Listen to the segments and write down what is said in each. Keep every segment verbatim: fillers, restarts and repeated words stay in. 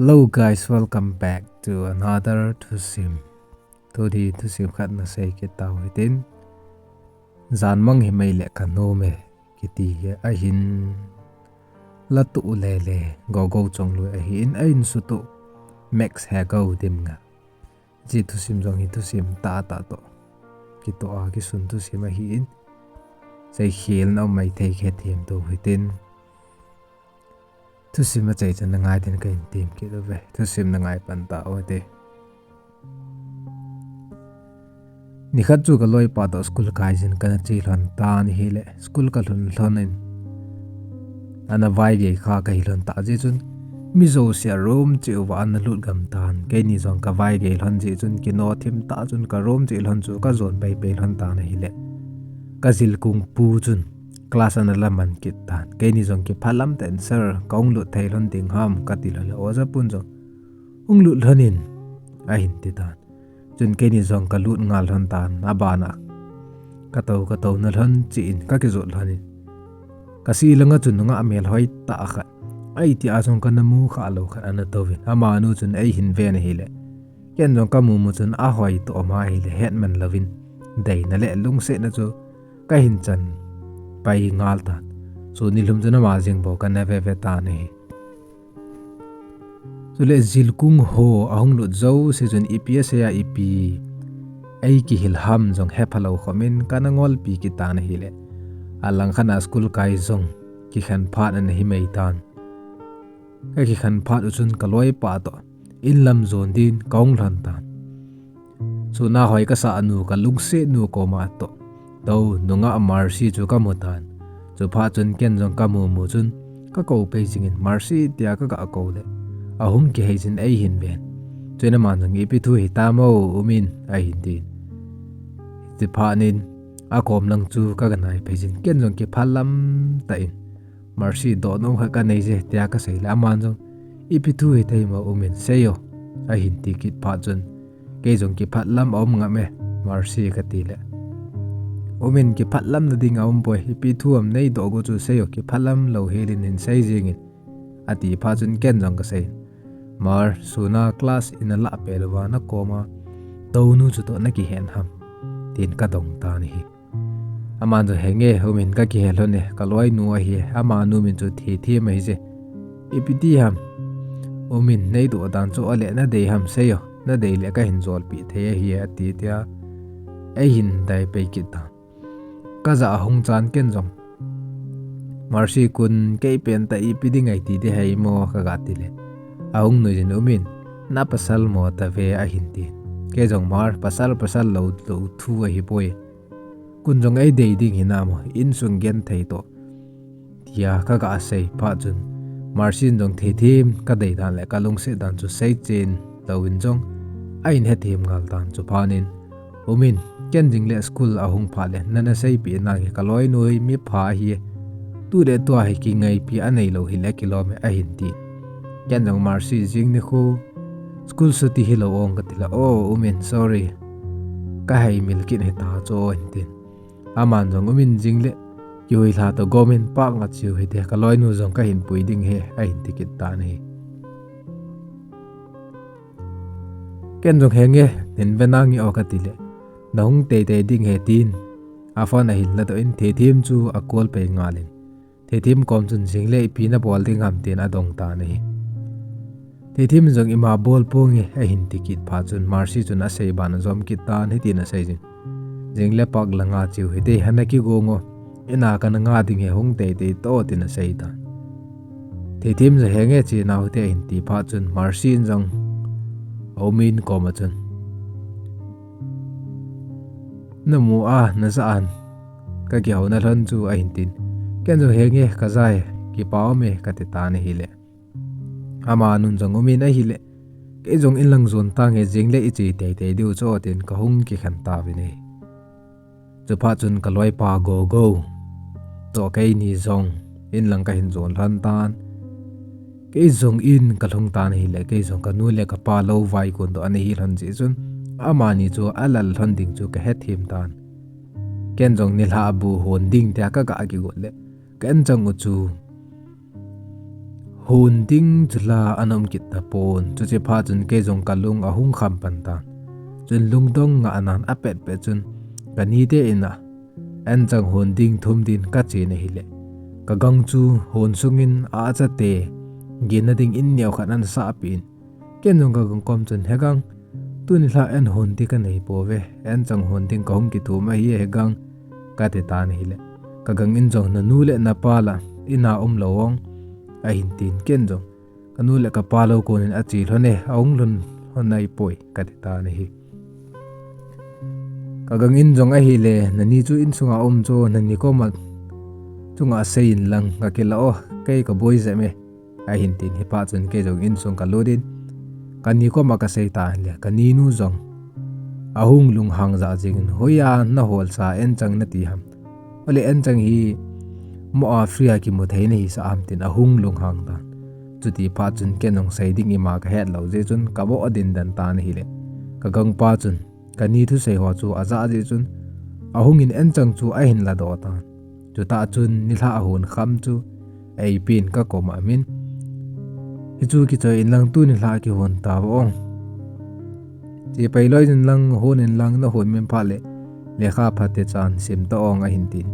Hello guys, welcome back to another thusim. Tuni thusim khat nasei kit tau hitin. Jan mang himai le kanom e kiti hi ahin, latu lele Gogo Chongloi ahin, ahin sutu Max Hegao Dimnga. Hiche thusim jong hi thusim tahtah toh kitoh a kisun thusim ahin, seikhel na um maithei khat them tou hitin. Thusim achai chan na ngai tin kahin tem kit uve. Thusim na ngai pan tau hite. Nikhat chu kaloipa toh school kai jin kana che lhon tan ahile, school kalhun lhon in ana vaigei kha kahi lhon tah jeh chun, mi jouse a room cheh uva ana lut gam tan. Keini jong kavaigei lhon jeh chun, kino thim tah chun ka room cheh lhon chu kajon pai pai lhon tan ahile, ka jilkung pu chun class ana la man kit tan. Keini jong kiphalam tah in, "Sir, kahung lut thei lhon ding ham?" kati lhon le, oja pun jong, "Hung lut lhon in," ahin ti tan. Chun keini jong kalut ngal lhon tan, abana katou katou na lhon cheh in kakijot lhon in, kasei langa chun nungah melhoi tah khat, aiti a jong kana mu kha lou khat ana touvin, amanu chun eihin ven ahile, ken jong kamu mu chun ahoi toh ma ahile, hetman louvin deina le lungsetna chu kahin chan pai ngal tan. Chu nilhum chun ama jeng bou kana ve ve tan ahi. Chule jilkung ho ahung lut jouse chun ipi asei a ipi eikihil ham jong hepha lou khom in kana ngolpi kit tan ahile, alang khat a school kai jong kikhen phat ana himai tan. Kakikhen phat u chun kaloipa toh in lam jon din kahung lhon tan. Chuna hoi kasah nu, kalungset nu koma toh tou nungah Mercy chu kamu tan. Chuphat chun ken jong kamu mu chun kakou pai jing in, "Mercy," tia kaga kou le, ahung kihei jin eihin ven. Chuin aman jong, "Ipi thu hitam o, Um In?" ahin tin. Chuphat in akom lang chu kaga nai pai jin, ken jong kiphalam tah in, "Mercy, dohnom khat kanei je," tia kasei le, aman jong, "Ipi thu hithei mo, Um In, sei o," ahin ti kit phat chun, kei jong kiphalam aum ngam e, Mercy, kati le, "Um In, kiphalam na ding aum poi, ipi thu ham neidoh gu chu sei o, kiphalam lou hel in hin sei jing in," ati phat chun ken jong kasei in, "Mer, suna class ina lah peh louva nakoma tounu chu toh nakihen ham?" tin kadong tan ahi. Aman jong, "Henge, Um In, kakihe lhon e, kaloinu ahi e, amanu min chu Thethem ahi je. Ipi ti ham? Um In, neidoh dan chu ahile nadei ham sei o, nadei le kahin jolpeh thei ahi e," ati tia eihin dai pai kit tan. Kajah ahung chan ken jong, "Mercy, kun kei pen tah ipi ding eiti ding ham o?" kaga ti le, ahung nui jin, "Um In, na pasal mo tave?" ahin ti. Kei jong, "Mer, pasal pasal lou lou thu ahipoi. Kun jong eidei ding hinam o, insung genthei toh," tia kaga sei phat chun, Mercy in jong Thethem kadei dan le kalungset dan chu seichen louvin jong ahin hethem ngal tan. Chuphat in, "Um In, ken jing le school ahung phat le nana seipeh nange, kaloinu hi mipha ahi e. Tu le tua hi kingaipi anei lou hile kilom e," ahin ti. Ken jong, "Mercy, jing nikho school chuti hilou ong," kati le, "O, Um In, sorry, kahei mil kit hita chu o," ahin tin. Aman jong, "Um In, jing le kihoilha toh gom in park a cheu hite, kaloinu jong kahin pui ding ahi," ahin ti kit tan ahi. Ken jong, "Henge, hin ve nange o," kati le, "Nahung teitei ding ahi," tin aphone ahin ladoh in, Thethem chu acall pai ngal in, Thethem kom chun, "Jing le ipi nabol ding ham?" tin adong tan ahi. Thethem in jong, "Ima bol ponge," ahin ti kit phat chun, Mercy chun asei ban ajom kit tan, hitin asei jin, "Jing le park langa cheu hite, hana kigong o, ina kana nga ding ahi, hung teitei toh," tin asei tan. Thethem in jong, "Henge, che nau hite," ahin ti phat chun, Mercy in jong Um In koma chun, "Namu a najah an kakihouna lhon chu," ahin tin. Ken jong, "Henge, kaja e, kipa um e," kati tan ahile, amanun jong, "Um In, ahile kei jong inlang jon tange, jing le iche teitei diu chu o," tin kahung kikhen tauvin ahi. Chuphat chun kaloipa Gogo toh keini jong inlang kahin jon lhon tan. Kei jong in kalhung tan ahile, kei jong kanu le kapa lou vaikon toh ana hi lhon jeh chun, amani chu alal lhon ding chu kahethem tan. Ken jong nilhah bu hon ding tia kaga kigot le, ka inchang u chu Hon ding chu la ana um kit tapon, chuche phat chun kei jong kalung ahung kham pan tan. Chun lungdong ngah nan apet pet chun, kanite in a, anchang hon ding thum din kachen ahile, kagang chu hon sungin a achate ginna ding in neo khat ana sahpeh in, ken jong kagang kom chun, "He gang, tuni lha an hon ding kanei pouve, anchang hon ding kahung kithum ahi he gang," kati tan ahile, kagang in jong, "Nanu le napa la ina umlou ong," ahin tin, ken jong, "Kanu le kapa lou konin ache lhon e, ahung lhon lhon ahipoi," kati tan ahi. Kagang in jong ahile, "Nani chu insunga um chu, nani koma chunga seiyin lang, kakila o, kei kaboi jep e," ahin tin, hiphat chun kei jong insung kalut in, kani koma kasei tan le, kaninu jong ahung lunghang jah jengin, "Hoiya naholsa anchang nati ham? Ole anchang hi mo a free a kimu thei nahisah ham?" tin ahung lunghang tan. Chuti phat chun ken jong sei ding ima kahet lou jeh chun kavoh dindan tan ahile, kagangpa chun kani thusei ho chu ajah jeh chun, ahungin anchang chu ahin ladoh tan. Chutah chun nilhah hon kham chu eipeh in kakoma amin, "Hichu kichoi in lang, tuni lha kihon tauvo ong. Che pai loi jin lang, hon in lang, nahon min phat le lekha phatecha sim ta ong," ahin tin,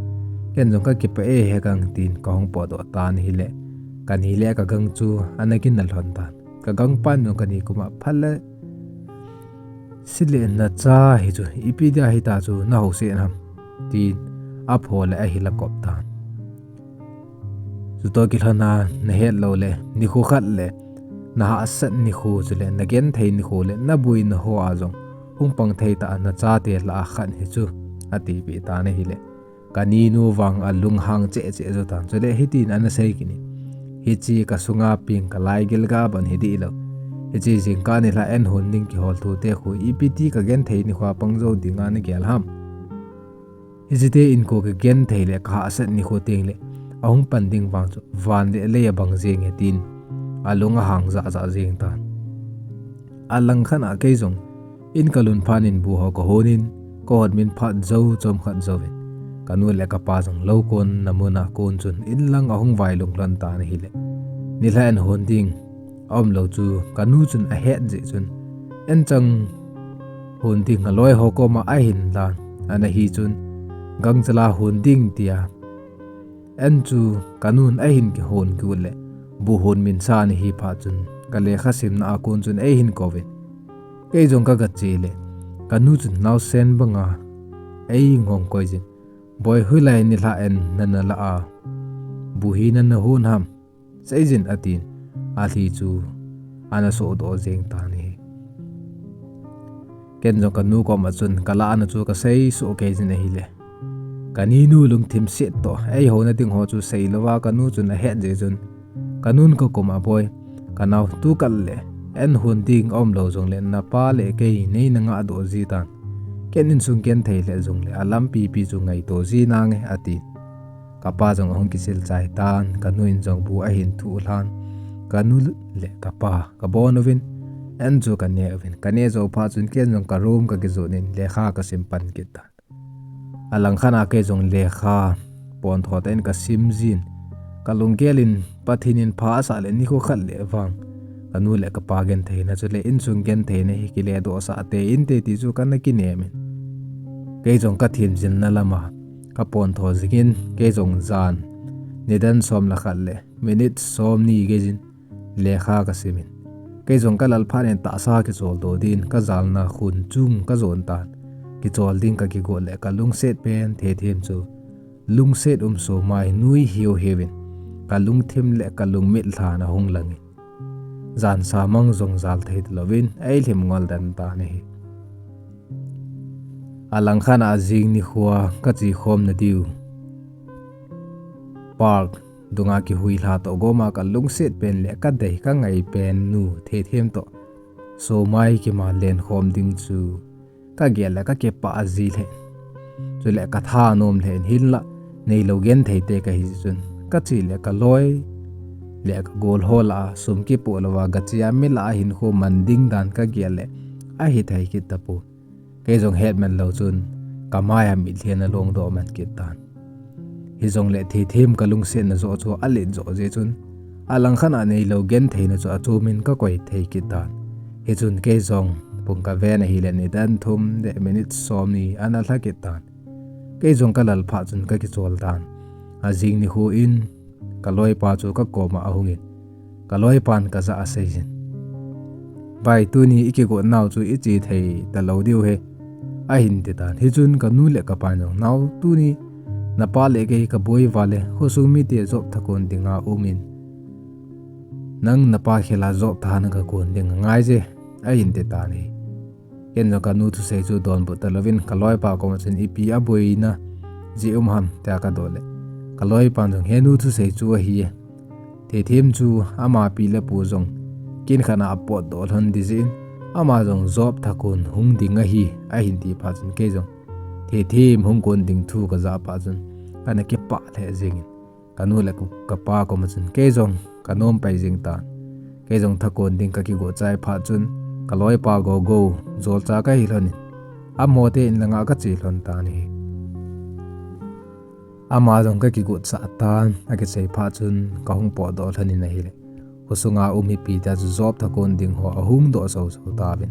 ken jong, "Kakipah e he gang," tin kahung potdoh tan ahile, kani le kagang chu ana kinah lhon tan. Kagangpan jong kani koma, "Phat le, sile nacha hichu ipi dia hita chu naho sen ham?" tin apho le ahila kop tan. Chutoh kilhona nahet lou le, nikho khat le nahahsat nikho chule nagenthei nikho le nabuina hoa jong hung pang thei tah a nachate lah a khat hichu, atipeh tan ahile, kaninu vang alunghang cheh cheh jo tan, chule hitin ana sei kit in, "Hiche kasunga peng kalaigil ga ban hi dih lou. Hiche jingkah nilhah an hon ding kihol thu te khu ipiti kagenthei nikho a pang jou dinga nagel ham? Hiche te in ko kagenthei le kahahsat nikho teng le ahung pan ding vang chu van le lei abang jeng e," tin alung ahang jah jah jeng tan. Alangkhat a kei jong in kalhun phat in bu ho kahon in, kahon min phat jou chomkhat jouvin, kanu le kapa jong lou konna mun a kon chun in lang ahung vailhung lhon tan ahile, nilhah an hon ding aumlou chu kanu chun ahet jeh chun, anchang hon ding aloi ho koma ahin lan ana hi chun, gangchal a hon ding tia an chu kanun ahin kihon kit le, bu hon min sa ana hi phat chun, kalekha simna a kon chun eihin kouvin, kei jong kagache le, kanu chun naosen banga eingong koi jin, "Boi, hoilai nilhah an nana lah a bu hi nana hon ham? Seijin," atin, alhi chu ana sohdoh jeng tan ahi. Ken jong kanu koma chun kalah ana chu kasei soh kei jin ahile, kaninu lungthim set toh eihouna ding ho chu seilouva kanu chun ahet jeh chun, kanun kakoma, "Boi, kanao, tukal le an hon ding aumlou jongle napa le kei neina ngahdoh ji tan. Ken insung genthei lheh jongle alampi pi chu ngaito ji nange," atin. Kapa jong ahung kisil chai tan, kanu in jong bu ahin thuh lhan, kanu le kapa kabon uvin, an chu kane uvin, kane jou phat chun ken jong karoom kakijot in lekha kasim pan kit tan. Alangkhat a kei jong lekha pontho tah in kasim jin, kalunggel in Pathen in pha asah le nikho khat le vang kanu le kapa gentheina chule insung gentheina hi kiledohsah tei inte ti chu kana kinem in, kei jong kathemjilna lama kapontho jingin, kei jong jan nidan som le khat le minute somni geijin lekha kasimin, kei jong kalal phat in tahsa kicholdo din kajalna khun chung kajon tan. Kichol ding kakigot le kalungset pen thethem chu lungset um somai nui hiu hiuvin, kalungthim le kalungmit lhan ahung langin, jansa mang jong jal thei talouvin eilhim ngol den tan ahi. Alangkhat a jing nikhoa kache khomna diu park dunga kihuilha toh goma kalungset pen le kadei kangai pen nu thethem toh somai kima lenkhom ding chu kagel le kakipah ji lheh in, chule kathanom lheh in, hinla neilou genthei te kahi jeh chun, kache le kaloi le kagol ho lah a sum kipoh louva gache a mi lah a hinkho man ding dan kagel le ahithei kit tapon. Kei jong hetman lou chun kamai a mitlhi ana longdoh man kit tan. Hijongle thethem kalungsetna joh chu alet joh jeh chun, Alangkhat a neilou gentheina chu achomin kakoi thei kit tan. Hichun kei jong pung kaven ahile nidan thum le minute somni ana lha kit tan. Kei jong kalal phat chun kakichol tan. Ajing nikho in kaloipa chu kakoma ahungin, kaloipan kajah a aseijin, "Bai, tuni ikigot nau chu iche thei talou diu ahi," ahin ti tan. Hichun kanu le kapan jong, "Nao, tuni napa le kei kaboi uva le, khosung mite job thakon dinga umin, nang napa khela job tha nagakon ding angaije," ahin ti tan ahi. Ken jong kanu thusei chu donbut talouvin kaloipa koma chun ipi aboina jeh um ham tia kadoh le, kaloipan jong, "Henu thusei chu ahi e. Thethem chu ama pi le pu jong kin khat a apotdoh lhon ding jeh in, ama jong job thakon hung ding ahi," ahin ti phat chun kei jong Thethem hung kon ding thu kajah phat chun kana kipah lheh jengin, kanu le kapa koma chun kei jong kanom pai jeng tan. Kei jong thakon ding kakigot chai phat chun kaloipa Gogo jolcha kahi lhonin, amaho te in langa kache lhon tan ahi. Ama jong kakigot sah tan, akichai phat chun kahung potdoh lhonin ahile, khosunga um mipi te chu job thakon ding ho ahung doh soso tauvin.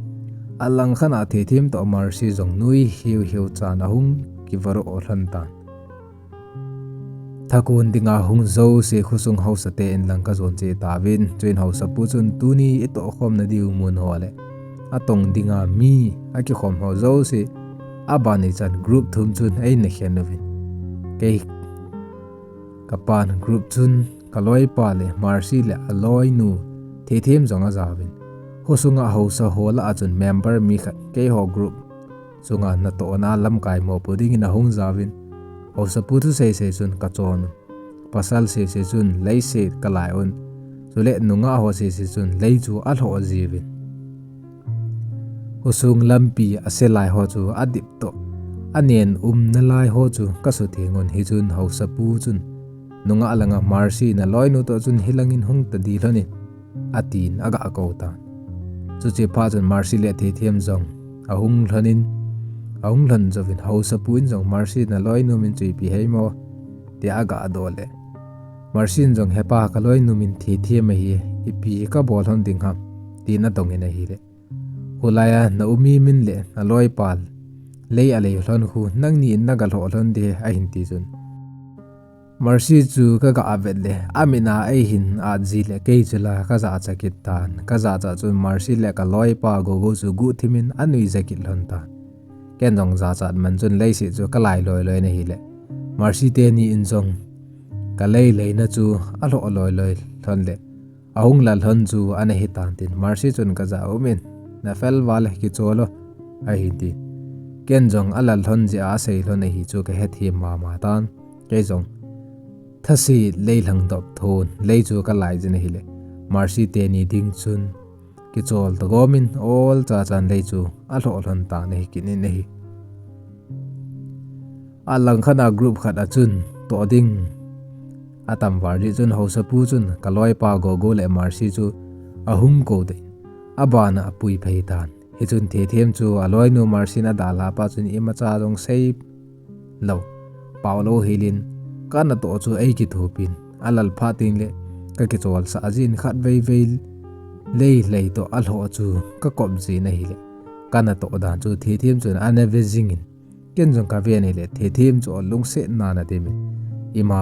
Alangkhat a Thethem toh Mercy jong nui hiu hiu chan ahung kivaroh lhon tan. Thakon dinga hung jouse khosung haosa te in lang kajon cheh tauvin, chuin haosapu chun tuni itohkhomna diu mun ho le atong dinga mi akikhom ho jouse aban ichan group thum chun eina khen uvin. Kei kapan group chun kaloipa le Mercy le aloinu Thethem jong ajauvin, khosunga haosa ho lah a chun member mi khat keiho group chunga natohna lamkai mopo dingin ahung jauvin, haosapu thusei sei chun kachon un, pasal sei sei chun leiset kalai un, chule nungah ho sei sei chun lei chu alhoh jiuvin, khosung lampi ase lai ho chu adip toh anen umna lai ho chu kasutheng un. Hichun haosapu chun, "Nungah langa Mercy naloinu toh chun hilangin hung tadi lhonin," atin agakou tan. Chuche phat chun Mercy le Thethem jong ahung lhonin, ahung lhon jouvin haosapu in jong, "Mercy naloinu min chu ipi hemo?" tia agadoh le, Mercy in jong, "Hepa, kaloinu min Thethem ahi, ipi kabol lhon ding ham?" tin adongin ahile, "Kholai a na um mi min le naloipa lei alei lhon khu nangni in nagalhoh lhon ding ahi," ahin ti chun, Mercy chu kaga vet le, amin a eihin at ji le kei chu la kajahcha kit tan. Kajahcha chun Mercy le kaloipa Gogo chu guhthimin anuija kit lhon tan. Ken jong jachat man chun leiset chu kalai loiloi in ahile, Mercy teni in jong kalei leina chu alhoh loiloi lhon le, ahung lal lhon chu ana hitan tin Mercy chun kajah umin, "Nafel uva le kichol o," ahin tin. Ken jong alal lhon jeh a asei lhon ahi chu kahethem mama tan. Kei jong thaset lei lhangdop thon lei chu kalai jin ahile, Mercy teni ding chun kichol tagomin olcha chan lei chu alhoh lhon tan ahi kit in ahi. Alangkhat a group khat a chun toh ding atam val jeh chun haosapu chun kaloipa Gogo le Mercy chu ahung kou deh in, abana apui phei tan. Hichun Thethem chu aloinu Mercy in adalha phat chun imacha jong sei lou, pao lou hilin, kanatoh chu eikithopin, alal phat tengle kakicholsah jin khatvei vei lei lei toh alhoh chu kakop jin ahile, kanatoh dan chu Thethem chun ana ve jingin, ken jong kaven ahile Thethem chu alungsetna ana dimin, ima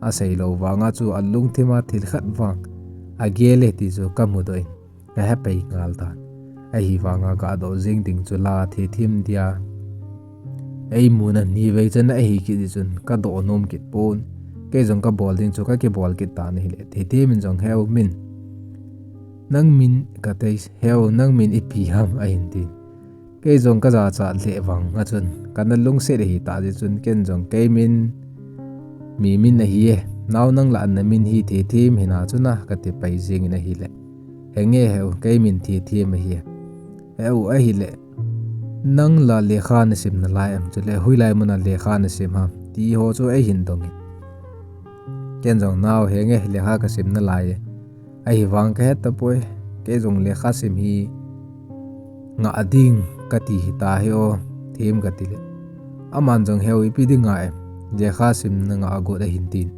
asei lou vanga chu alungthima thil khat vang agel e ti chu kamudoh in, kahepei ngal tan. Ahivanga gadoh jing ding chu la Thethem dia eimuna nivei chan ahi kit jeh chun kadoh nom kit pon. Kei jong kabol ding chu kakibol kit tan ahile, Thethem in jong, "Heu min, nang min katei, heu nang min ipi ham?" ahin tin. Kei jong kajachat lheh vanga chun kana lungset ahitah jeh chun ken jong, "Kei min, mi min ahi e, nao nang lah a namin hi Thethem hina chuna," kati pai jingin ahile, "Henge heu, kei min Thethem ahi e. Heu ahile, nang la lekha nasim nalai em, chule hoilai muna lekha nasim ham?" ti ho chu eihin dongin, ken jong, "Nao, henge lekha kasim nalai e. Ahivang kahet tapoi, kei jong lekha sim hi ngah ding kati hita hi o, Them," katile, aman jong, "Heu ipi dinga em, lekha sim nangah got?" ahin tin.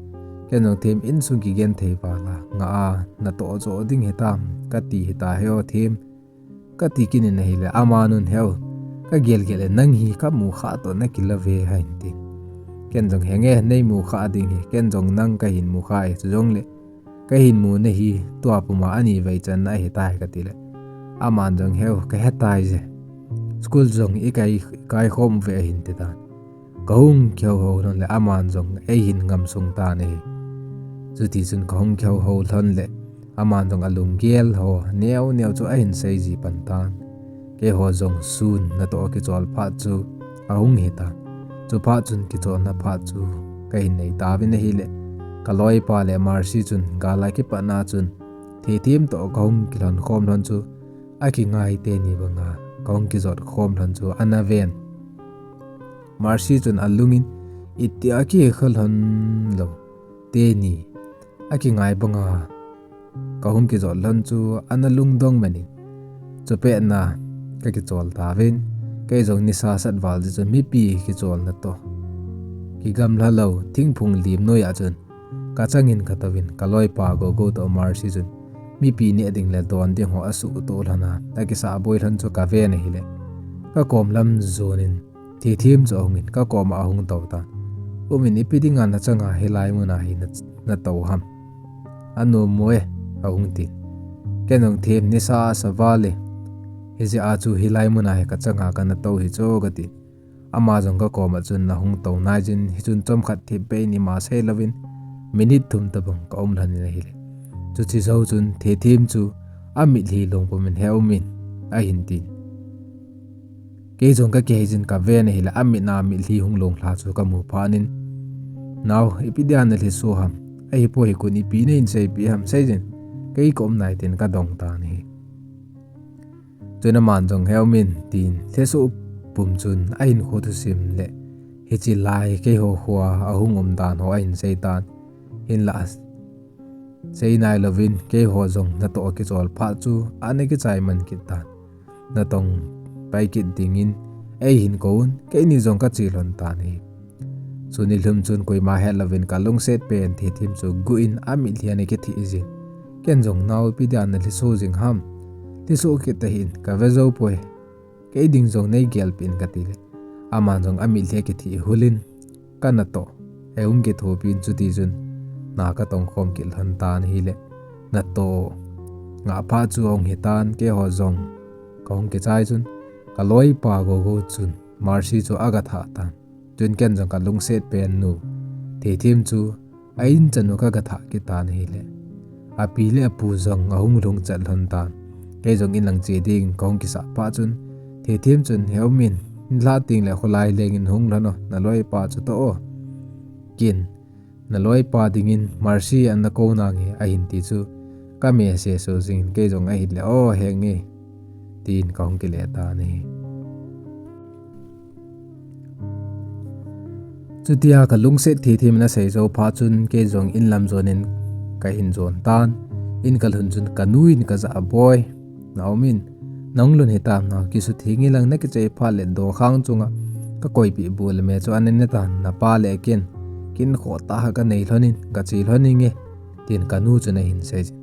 Ken jong Them insung kigenthei vala nga a natoh jo ding hitam kati hita, He o Them, kati kit in ahile, amanun, He o, kagel gel le nang hi kamu kha toh nakilou ve, ahin tin. Ken jong, Henge, neimu kha ding hi, ken jong nang kahin mu kha e, chujongle kahin mu nahi, tua puma ani vei channa ahitai, katile, aman jong, He o, kahetai je, school jong ikai, ikai khom uve, ahin titan. Kahung kihou hou lhon le aman jong eihin ngamsung tan ahi. Chutichun kahung kihou hou lhon le aman jong alunggel ho neo neo chu ahin seiji pan tan. Keiho jong sun natoh kichol phat chu ahung hitan. Chuphat chun kicholna phat chu kahin nei tauvin ahile, kaloipa le Mercy chun gal a kipatna chun Thethem toh kahung kilhon khom lhon chu akingai teni banga kahung kijot khom lhon chu ana ven. Mercy chun alungin, Itia kikha lhon lou teni, akingai banga kahung kijot lhon chu ana lungdong manin, chupetna kakichol tauvin, kei jong nisa sat val jeh chun mipi kicholna toh kigamla lou thingphung lim noiya chun kachangin katouvin, kaloipa Gogo toh Mercy chun mipi neh ding le don ding ho asuhtoh lhon a akisah boi lhon chu kaven ahile, kakom lam jonin Thethem chu ahungin kakoma ahung tou tan. Umin, Ipi dinga nachanga hilai muna hi na, natou ham? Anom mo e, ahung tin. Ken jong, Them, nisa asa val e, hijeh a chu hilai muna hi kachanga kanatou hi chu, katin. Ama jong kakoma chun ahung tou naijin, hichun chomkhat thipbeh in ima seilouvin minute thum tobang kaum lhonin ahile, chuche jou chun Thethem chu amitlhi long pumin, He o Min, ahin tin. Kei jong kakiheijin kaven ahile, amitna mitlhi hung long lha chu kamu phatnin, Nao, ipi dia nalhiso ham? Ahipoi, hikon ipi nahin seipeh ham seijin, kei kaum nai, tin kadong tan ahi. Chun aman jong, He o Min, tin lhiso pum chun ahinkho thusim le hiche lai keiho khoa ahung umdan ho ahin seitan. Hinla seinai louvin, keiho jong natoh kichol phat chu ana kichai man kit tan. Natong pai kit dingin eihin kouvin, keini jong kache lhon tan ahi. Sun nilhum chun koima hetlouvin kalungset pen Thethem chu guh in amitlhi ana kithih jin, ken jong, Nao, ipi dia nalhiso jing ham? Lhiso kit tahih in, kave joupoi, kei ding jong neigelpeh in, katile, aman jong amitlhi akithih hulin, Kanatoh, eihung kithopin, chutichun na katong khom kit lhon tan ahile, natoh ngah phat chu ahung hitan, keiho jong kahung kichai chun kaloipa Gogo chun Mercy chu agathah tan. Chun ken jong kalungset pennu Thethem chu a-in chanu kagathah kit tan ahile, api le apu jong ahung lhung chat lhon tan. Kei jong inlang che ding kahung kisah phat chun, Thethem chun, He o Min, nilhah tengle kholai lengin hung lhon o, naloipa chu toh o. Ken, naloipa dingin Mercy ana kou nange, ahin ti chu kame seso jingin, kei jong ahile, O, henge, tin kahung kile tan ahi. Chutia kalungset Thethem in asei jou phat chun kei jong inlam jonin kahin jon tan. In kalhun chun kanu in kajah a, Boi, na-um in, nahung lhun hitam nao, kisutheng inlang, nakichai phat le dokhang chunga kakoipeh bu le me chu ana ne tan, napa le ken kinkhoh tah kanei lhonin, kache lhon inge, tin kanu chun ahin sei jin.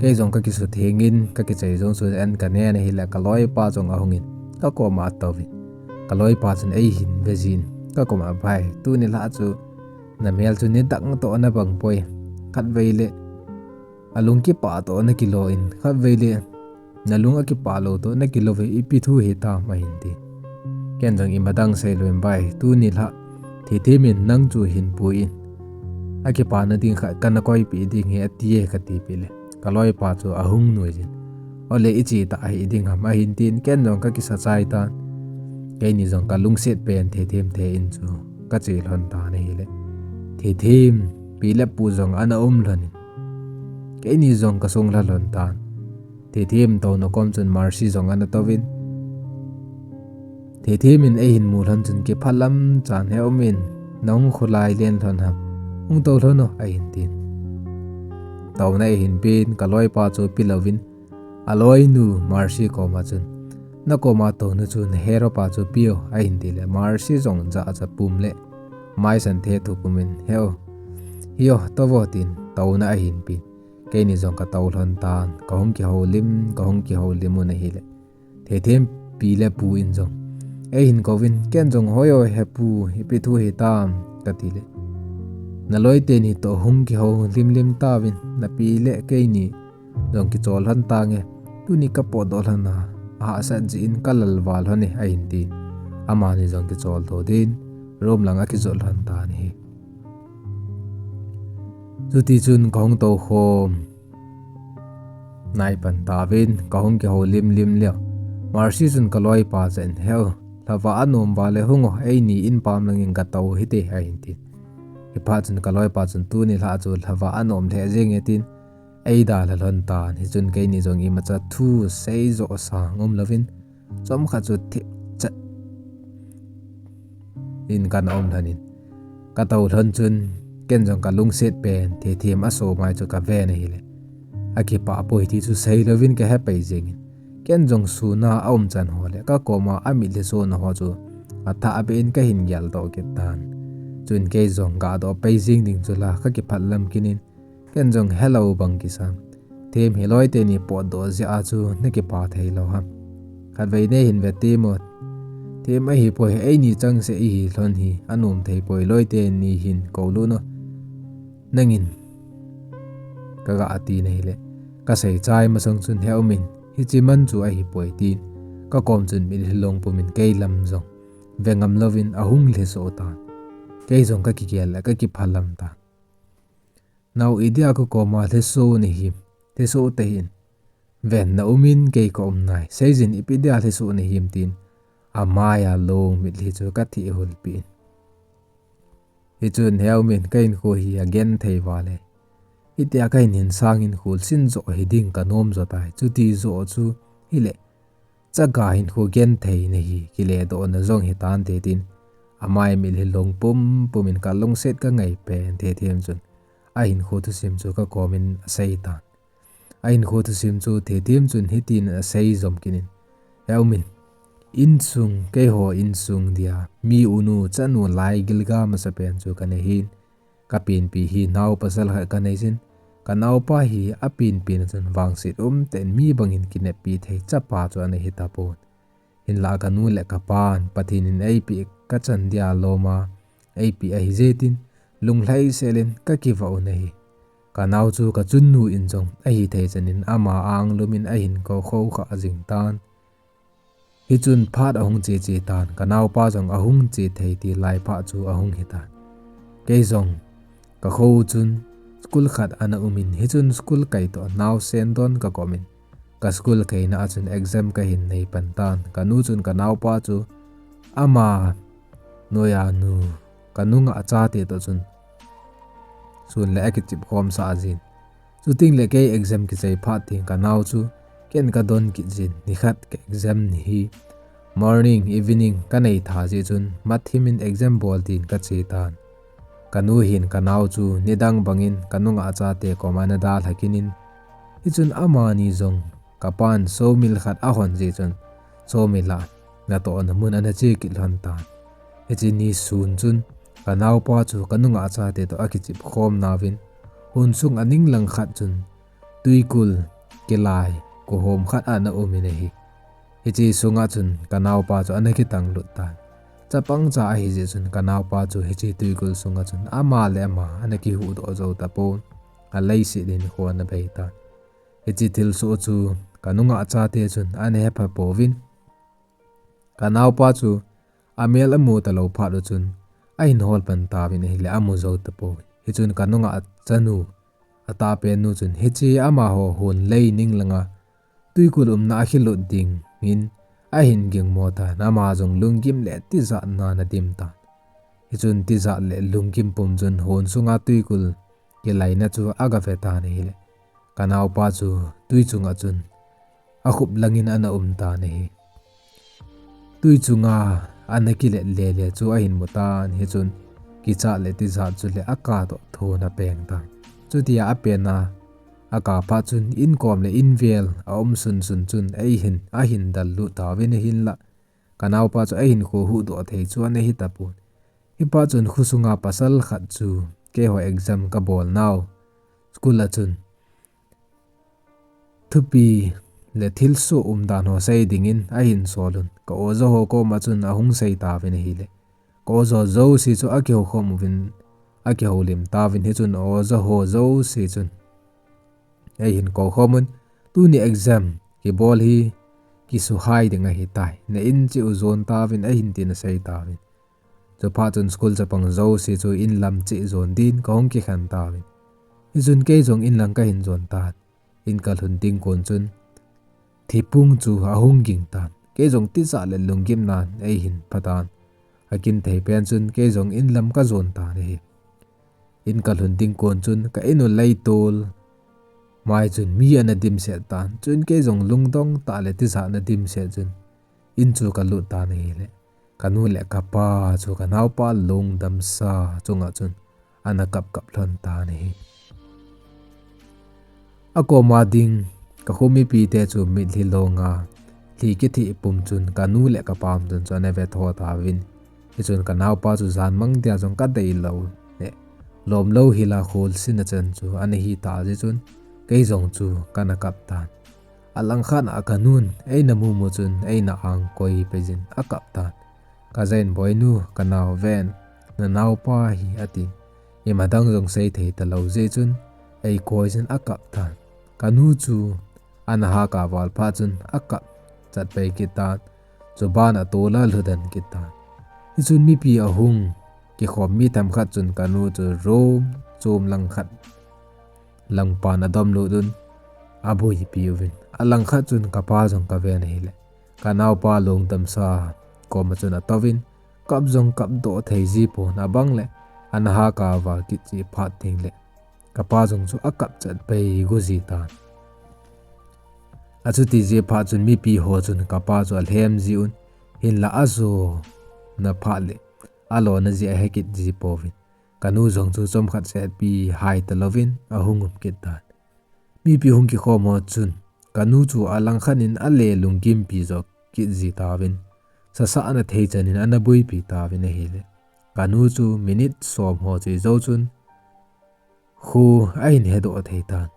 Kei jong kakisuthengin, kakichai jong chu an kanen ahile, kaloipa jong ahungin kakoma atouvin, kaloipa chun eihin vejin, kakoma, Bai, tuni lhah chu namel chu nidang toh nabang poi, khatvei le alung kipah toh nakilo in, khatvei le nalung akipah lou toh nakilo ve, ipi thu hitam, ahin ti. Ken jong imadang seilouvin, Bai, tuni lhah Thethem in nang chu hinpui in, akipana ding khat kana koipeh ding ahi, atie, katipeh le, kaloipa chu ahung nuijin, Ole, iche tah hih ding ham, ahin tin, ken jong kakisa chai tan. Keini jong kalungset pen Thethem te in chu kache lhon tan ahile, Thethem pi le pu jong ana um lhonin, keini jong kasunglha lhon tan. Thethem touna kom chun Mercy jong ana touvin, Thethem in eihin mu lhon chun kiphalam chan, He o Min, nahung kholai len lhon ham? Hung tou lhon o, ahin tin. Touna eihin pen, kaloipa chu pelouvin, aloinu Mercy koma chun, Nakoma touna chu naheropa chu peo, ahin tile, Mercy jong jahcha pum le maisan thethu pumin, He o, Hiyo, tovo, tin touna ahin pen. Keini jong ka tou lhon tan, ka hung kihoulim, ka hung kihoulim un ahile, Theithem pi le pu in jong eihin kouvin, ken jong, "Hoi o, he pu, ipi thu hitam?" ka tile, "Na loite ni toh hung kihoulim lim tauvin, na pi le keini jong kichol lhon tange, tuni ka potdoh lhon a, ahahsat jeh in ka lal val lhon e," ahin tin. Amani jong kichol to din room lang a kijot lhon tan ahi. Chuti chun ka hung tou khom nai pan tauvin, ka hung kihoulim lim leu. Mercy chun ka loipa jah in, "Heu, lhavah anom vale hung o, eini in pam langin ka tou hite," ahin tin. Hiphat chun ka loipa chun, "Tuni lhah chu lhavah anom lheh jenge," tin eidalha lhon tan. Hichun keini jong imacha thu seijoh sang umlouvin, chomkhat chu thipchat in kana um lhonin, ka tou lhon chun ken jong ka lungset pen Theithem aso mai chu ka ven ahile, akipah poi ti chu seilouvin ka hepei jengin, ken jong sun a aumchan ho le ka koma amitlhi sona ho chu athah beh in ka hin geldoh kit tan. Chun kei jong gadoh pei jeng ding chu la ka kiphatlam kit in, ken jong helou bang kisa. Them, hi loite ni potdoh jeh a chu na kipah thei lou ham? Khatvei nei hin ve temo. Them, ahipoi, eini changse ihi lhon hi anom thei poi, loite ni hin koulut o. Nangin, ka ga ati na hile, ka seichai masang chun, "He umin, hiche man chu ahipoi," tin ka kom chun mitlhi long pumin kei lam jong ve ngam louvin ahung lhiso tan. Kei jong ka kigel le ka kiphalam tan. "Nao, idia ka koma lhiso nahim, lhiso tahih in. Ven, na umin kei ka um nai, seijin ipi dia lhiso nahim," tin amai a long mitlhi chu ka thihhulpeh in. Hichun, "He umin, ka hinkho hi agenthei vale. Hitia ka hin hinsang hinkho sin joh hiding ka nom jotai. Chuti joh chu hile, chaga hinkho genthei nahi, kiledohna jong hitante," tin amai mitlhi long pum pumin ka lungset ka ngai pen Theithem chun ahinkho thusim chu ka komin asei tan. Ahinkho thusim chu Theithem chun hitin asei jom kit in, "He umin, insung, keiho insung dia mi unu chanu lai gilga masapen chu ka nahin, ka penpi hi nao pasal khat ka neiyin, ka naopa hi apenpi na chun vangset umtah in mi bangin kineppi thei chapa chu ana hitapon. Hinlah ka nu le ka pan Pathen in eipeh ka chan dia loma eipeh ahi jeh in, lunglhai selin ka kivah u ahi. Ka nao chu ka chunnu in jong ahithei chanin ama ang lumin ahin kou khoukhah jing tan." Hichun phat ahung cheche tan, ka naopa jong ahung che thei til lai phat chu ahung hitan. Kei jong ka kho chun school khat ana umin, hichun school kai toh naosen don ka komin, ka school kaina a chun exam ka hin nei pan tan. Ka nu chun ka naopa chu ama noiya nu, ka nungah chate toh chun sun le akichep khomsah jin. Chuteng le kei exam kichai phat teng ka nao chu ken ka don kit jin. Nikhat ka exam ni hi morning, evening ka nei tha jeh chun mathimin exam bol din ka che tan. Ka nu hin ka nao chu nidang bangin ka nungah chate koma ana dalha kit in, hichun amani jong ka pan sawmill khat ahon jeh chun sawmill a natohna mun ana che kit lhon tan. Hiche ni sun chun ka naopa chu ka nungah chate toh akichep khom nauvin, hun sunga ninglang khat chun twikul kilai kuhom khat ana umin ahi. Hiche sunga chun ka naopa chu ana kitang lut tan. Chapang cha ahi jeh chun ka naopa chu hiche twikul sunga chun ama le ama ana kihuhdoh jou tapon, aleiset hinkho ana bei tan. Hiche thilsoh chu ka nungah chate chun ana hepha pouvin, ka naopa chu amel amu talou phat u chun ahin hol pan tauvin ahile amu jou tapouvin. Hichun ka nungah chanu, atahpen nu chun hiche amaho hun lei ning langa twikul umna a kilut dingin ahin gingmo tan, ama jong lunggim le tijatna ana dim tan. Hichun tijat le lunggim pum chun hun sunga twikul kilaina chu aga ve tan ahile, ka naopa chu twi chunga chun akhup langin ana um tan ahi. Twi chunga ana kilet lele chu ahin mu tan, hichun kichat le tijat chu le akah toh thon apeng tan. Chutia apena akah phat chun inkom le invel aum sunsun chun eihin, ahin dallut tauvin ahinlah, ka naopa chu ahinkho huhdoh thei chu ana hitapon. Hiphat chun khosunga pasal khat chu keiho exam kabol nau school a chun thupi le thilsoh umdan ho sei dingin ahin sol un. Ka oja ho koma chun ahung sei tauvin ahile, ka oja jouse chu akihoukhom uvin, akihoulim tauvin. Hichun oja ho jouse chun eihin koukhom un, tuni exam kibol hi kisuhai ding ahitai, na in cheh u jon tauvin, ahin tin asei tauvin. Chuphat chun school chapang jouse chu in lam cheh jon din kahung kikhen tauvin. Hichun kei jong in lang kahin jon tan. In kalhun ding kon chun thipung chu ahung ging tan. Kei jong tijat le lunggimnan eihin phatan. Akin thei pen chun kei jong in lam kajon tan ahi. In kalhun ding kon chun ka in u leitol mai chun mi ana dimset tan. Chun kei jong lungdong tah le tijat na dimset chun in chu kalut tan ahile, kanu le kapa chu kanaopa lungdamsa chunga chun ana kapkap lhon tan ahi. Akoma ding kakho mipite chu mitlhi longa lhi kithih pum chun kanu le kapa umchan chu ana vetho tauvin. Hichun kanaopa chu janmang dia jong kadeilou le lomlou hila kholsin a chan chu ana hita jeh chun kei jong chu kana kap tan. Alangkhat a kanun eina mumu chun eina angkoi peijin akap tan. Kaja in, Boinu, kanao ven, nanaopa hi, atin. Imadang jong seithei talou jeh chun eikoi jin akap tan. Kanu chu ana haka val phat chun akap chatpei kit tan. Chuban a tol a lhudan kit tan. Hichun mipi ahung kikhom mi themkhat chun kanu chu room chom langkhat langpan adom lut un abuipi uvin. Alangkhat chun kapa jong kaven ahile, kanaopa lungdamsa koma chun atouvin, kap jong kapdoh thei jipon, abang le ana haka val kit ji phat tengle kapa jong chu akap chatpei go ji tan. Achuti ji phat chun mipi ho chun kapa chu alhem ji un, hinla ajona phat le alona ji ahe kit jipouvin. Kanu jong chu chomkhat sehpi hai talouvin ahung um kit tan. Mipi hung kikhom ho chun kanu chu alangkhat in ale lunggimpi jo kit ji tauvin, sasah ana thei chan in ana buipi tauvin ahile, kanu chu minute som ho chei jou chun kho ahin hedoh thei tan.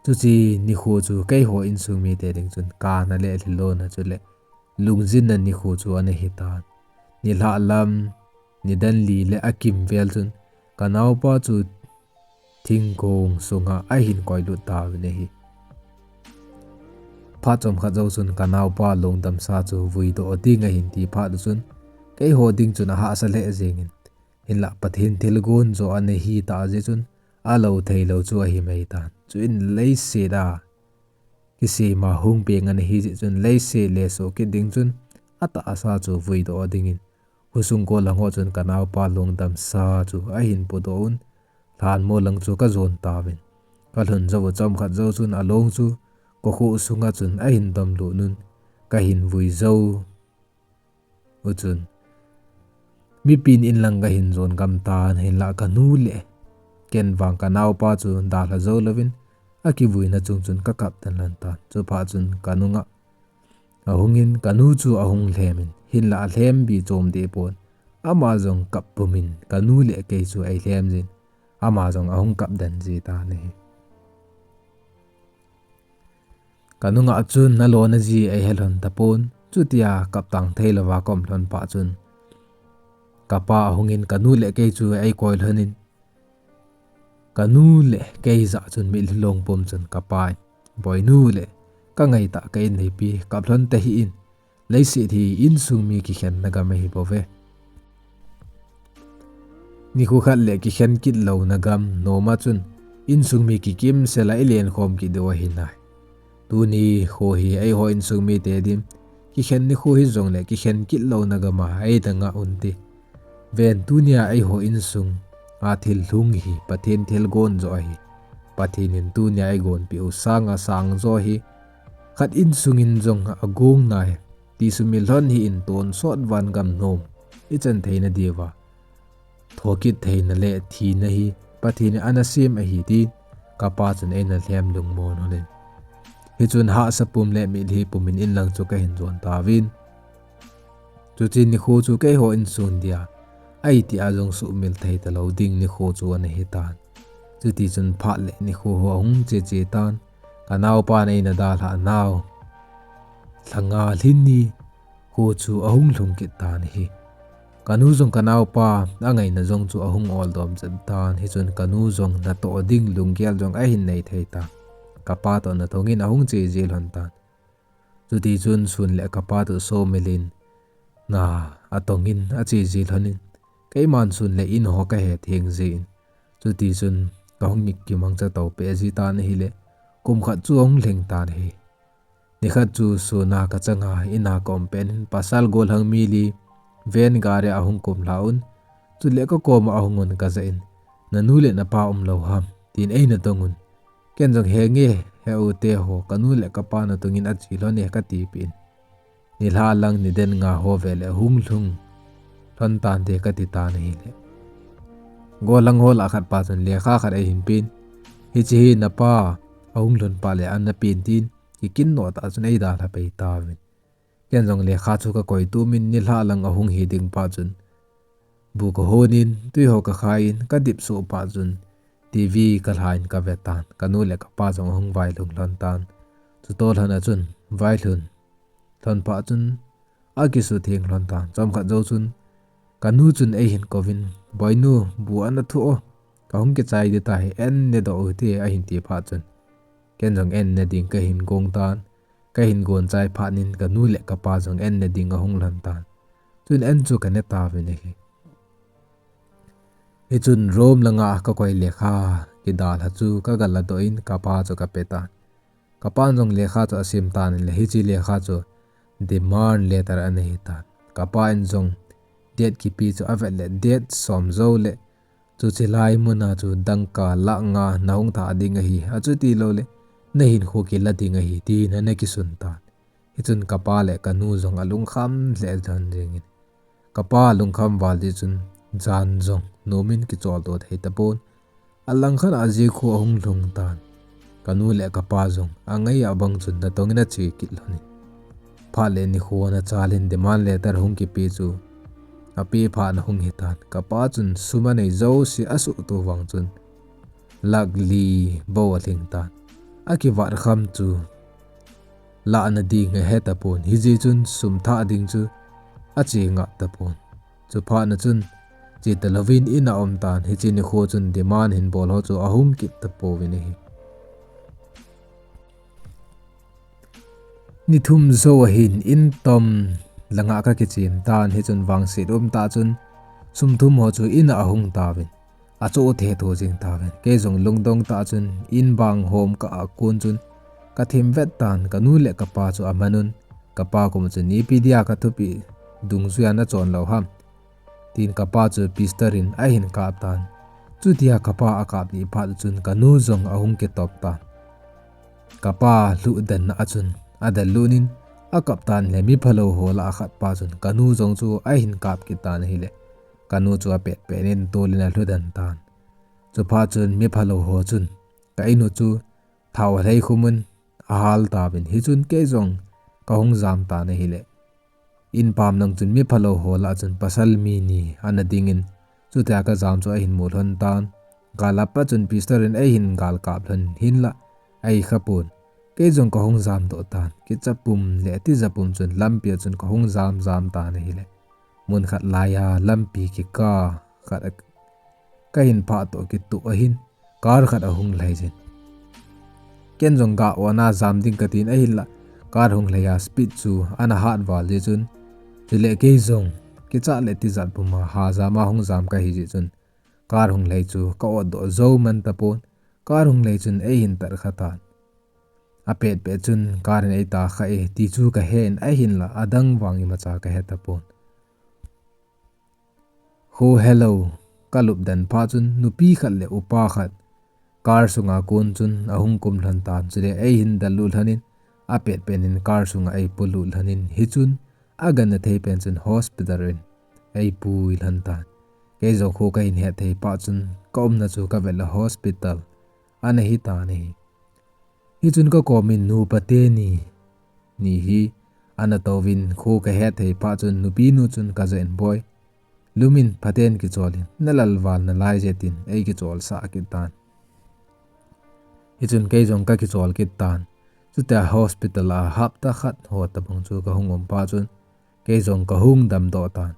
Chuche nikho chu keiho insung mite ding chun kana le lhilona chule lungjinna nikho chu ana hitan. Nilhah lam nidan li le akimvel chun kanaopa chu thingkong sunga ahin koilut tauvin ahi. Phat chomkhat jou chun kanaopa lungdamsa chu vuidoh ding ahin ti phat u chun keiho ding chun ahahsa lheh jengin, hinla Pathen thilgon jo ana hitah jeh chun alou theilou chu ahi maitan. Chuin leiset a kisema hung peng ana hijeh chun leiset le soh kit ding chun atahsa chu vuidoh dingin khosung kol lang ho chun kanaopa lungdamsa chu ahin pudoh un, lhanmol lang chu kajon tauvin. Kalhun jou u chomkhat jou chun along chu kakho sunga chun ahin domlut un, kahin vui jou u chun mipin in lang kahin jon gam tan, hinla kanu le ken vang kanaopa chu dalha jou louvin akivuina chung chun kakap den lhon tan. Chuphat chun kanunga ahungin kanu chu ahung lhemin, hinla alhembi chom dehpon, ama jong kap pumin kanu le kei chu eilhem jin, ama jong ahung kap den ji tan ahi. Kanunga chun alona ji eihe lhon tapon, chutia kaptang theilouva kaum lhon phat chun kapa ahungin kanu le kei chu eikoi lhonin, kanu le kei jah chun mitlhi long pum chun kapan, Boinu le, kangaitah ka in neipi, kap lhon tahih in, leiset hi insung mi kikhenna gam ahibouve. Nikho khat le kikhen kit louna gam noma chun insung mi kikimsela ilenkhom kit diu ahinai. Tuni kho hi eiho insung mite din kikhen nikho hijongle kikhen kit louna gama eidanga unte. Ven, tunia eiho insunga thilhung hi Pathen thilgon jo ahi. Pathen in tunia eigonpeh u sanga sangjo hi khat insungin jong agong nai. Ti sumil lhon hih in, tonsot vangam nom ichan theina diuva thokit theina le thina hi Pathen in ana sem ahi tin kapa chun eina lhem lungmon lhonin. Hichun hahsa pum le mitlhi pumin in lang chu kahin jon tauvin. Chuche nikho chu keiho insung dia ahi tia jong sumil thei talou ding nikho chu ana hitan. Chuti chun phat le nikho ho ahung che che tan, ka naopan eina dalhah nau lha nga lhin ni kho chu ahung lhung kit tan ahi. Ka nu jong ka naopa angaina jong chu ahung ol dom chet tan, hichun ka nu jong natoh ding lunggel jong ahin nei thei tan. Ka pa toh natong in ahung che ji lhon tan. Chuti chun sun le ka pa toh sumil in na atong in ache ji lhon in, keiman sun le in ho kahe theng ji in, chuti chun kahung kimangcha to peh ji tan ahile, kum khat chu ahung lhing tan ahi. Nikhat chu sun a ka changa in a ka um pet in pasal gollhang mi li van gari a ahung kumlha un, chule ka koma ahung un ka ja in, "Nanu le napa umlou ham?" tin eina dong un. Ken jong, "He nge, he u te ho, ka nu le ka pa natong in ache lhon e," kati peh in. Nilhah lang niden nga ho vele hung lhung lhon tante kati tan ahile, gollhang ho lah khat pa chun lekha khat eihin pen, "Hiche hi napa ahung lhun pa le ana pen tin, kikin noh tah chun eidalha pei tauvin." Ken jong lekha chu ka koi tum in nilhah lang ahung hi ding pa chun bu ka hon in, tui ho ka khai in, ka dip suh pa chun T V ka lha in ka ve tan. Ka nu le ka pa jong ahung vailhung lhon tan. Chutoh lhon a chun vailhun lhon pa chun akisu theng lhon tan. Chomkhat jou chun ka nu chun eihin kouvin, "Boinu, bu ana thu o, kahung kichai ding tahi, an ne doh u hite," ahin ti phat chun ken jong an ne ding kahin gong tan. Kahin gon chai phat in ka nu le ka pa jong an ne ding ahung lhon tan. Chun an chu ka ne tauvin ahi. Hichun room langa ka koi lekha kidalha chu ka galadoh in ka pa chu ka pe tan. Ka pan jong lekha chu asim tan le hiche lekha chu demand letter ana hi tan. Ka pa in jong date kipe chu avet le date som jou le chuche lai muna chu dangka lakh nga nahung thah ding ahi, achuti lou le nahinkho kila ding ahi, tin ana kisun tan. Hichun ka pa le ka nu jong alungkham lheh lhon jeng in. Ka pa lungkham val jeh chun jan jong nom in kichol to thei tapon. Alangkhat a jeh khu ahung lhung tan. Ka nu le ka pa jong angai a bang chun natong in ache kit lhon in. Phat le nikho ana chal in demand letter hung kipe chu ape phat na hung hi tan. Ka pa chun sum anei jouse asuh to vang chun lakh li bou alhing tan. Akivat kham chu lah na ding ahe tapon. Hijeh chun sum thah ding chu ache ngah tapon. Chuphat na chun che talouvin in a um tan. Hiche nikho chun demand hin bol ho chu ahung kit tapouvin ahi. Ni thum jou ahin in tom langa ka kichem tan. Hichun vangset um tah chun sum thum ho chu in a ahung tauvin, achoh thetho jing tauvin. Kei jong lungdong tah chun in bang hom ka a kon chun ka thim vet tan. Ka nu le ka pa chu aman un. Ka pa koma chun, "Ipi dia ka thupeh dungjuia nachon lou ham?" tin ka pa chu pistol in ahin kap tan. Chutia ka pa akap lih phat chun ka nu jong ahung kitop tan. Ka pa lhuh den na a chun adel lut in akap tan le mi phalou ho lah a khat pa chun ka nu jong chu ahin kap kit tan ahile, ka nu chu apet pet in tol in alhu den tan. Chuphat chun mi phalou ho chun ka in u chu thao alhei khum un ahal tauvin, hichun kei jong kahung jam tan ahile, in pam lang chun mi phalou ho lah a chun pasal mi ni ana ding in, chutia ka jam chu ahin mu lhon tan. Gal a pat chun pistol in eihin gal kap lhon hinlah ahi kha pon. Kei jong kahung jam doh tan. Kicha pum le tija pum chun lampi a chun kahung jam jam tan ahile, mun khat laiya lampi kikah khat a kahin phah toh kitoh ahin car khat ahung lhai jin. Ken jong ga-on a jam ding katin ahinlah car hung lhai a speed chu ana hat val jeh chun, chule kei jong kicha le tija pum a ha jam a hung jam kahi jeh chun car hung lhai chu ka-ot doh jou man tapon. Car hung lhai chun eihin tat kha tan. Apet pet chun car in eita kha e ti chu kahe in ahinlah adang vang imacha kahe tapon. Kho helou kalup den phat chun nupi khat le upa khat car sunga kon chun ahung kum lhon tan, chule eihin del lut lhon in apet pet in car sunga eipolut lhon in, hichun agangthei pen chun hospital in eipui lhon tan. Kei jong kho kahin het thei phat chun ka umna chu kavet le hospital ana hi tan ahi. Hichun ka kom in nupa teni ni hi ana touvin kho kahet thei phat chun nupi nu chun kaja in, "Boi, Lumin phaten kicholin, nalal val nalai je tin, ei kicholsah kit tan. Hichun kei jong ka kichol kit tan. Chutia hospital a hapta khat ho tabang chu ka hung um pa chun, kei jong ka hung damdoh tan.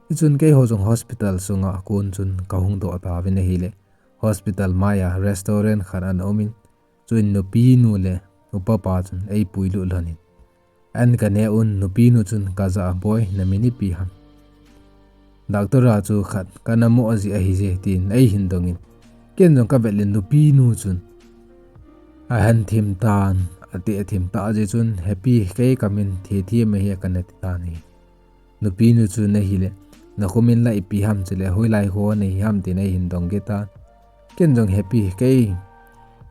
Hichun keiho jong hospital sunga kon chun ka hung doh tauvin ahile, hospital maiya restaurant khat ana umin, chuin nupinu le upapa chun ei puilut lhonin. An ka ne un nupinu chun ka jah a, "Boi, na min ipi ham?" "Doctor a chu khat ka na mo jeh ahi je," tin ei hin dongin. Ken jong ka vet le nupinu chun ahan thim tan, ati athim ta jeh chun, "Happy, kei ka min Thethim ahi," ka na ti tan ahi. Nupinu chun ahile, "Na kho min la ipi ham?" chule, "Hoilai kho nei ham?" tin ei hin dong kit tan. Ken jong, "Happy, kei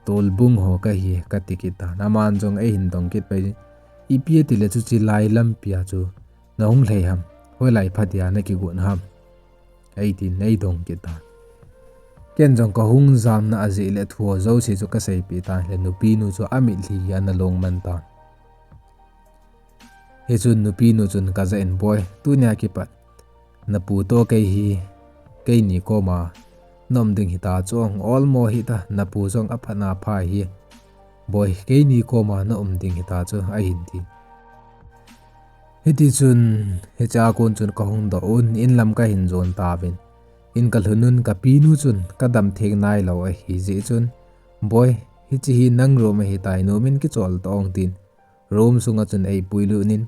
Tolbung ho ka hi," ka ti kit tan. Aman jong ei hin dong kit pai, "Ipi ati le chuche lai lampi a chu na hung lhai ham? Hoilai phadia na kigon ham?" ei tin ei dong kit tan. Ken jong ka hung jamna ajeh le thu ho jouse chu ka seipeh tan le nupinu chu amitlhi hi ana long man tan. Hichun nupinu chun ka jah in, "Boi, tunia kipat na pu toh kei hi, keini koma na um ding hita chu, ong olmo hita, na pu jong aphat na pha hi. Boi, keini koma na um ding hita chu," ahin ti. Hitichun, hichea kon chun ka hung doh un, in lam ka hin jon tauvin. In ka lhun un ka pinu chun ka dam theng nailou ahi jeh chun, "Boi, hiche hi nang room ahitai, nomin kichol tong," tin room sunga chun ei puilut in,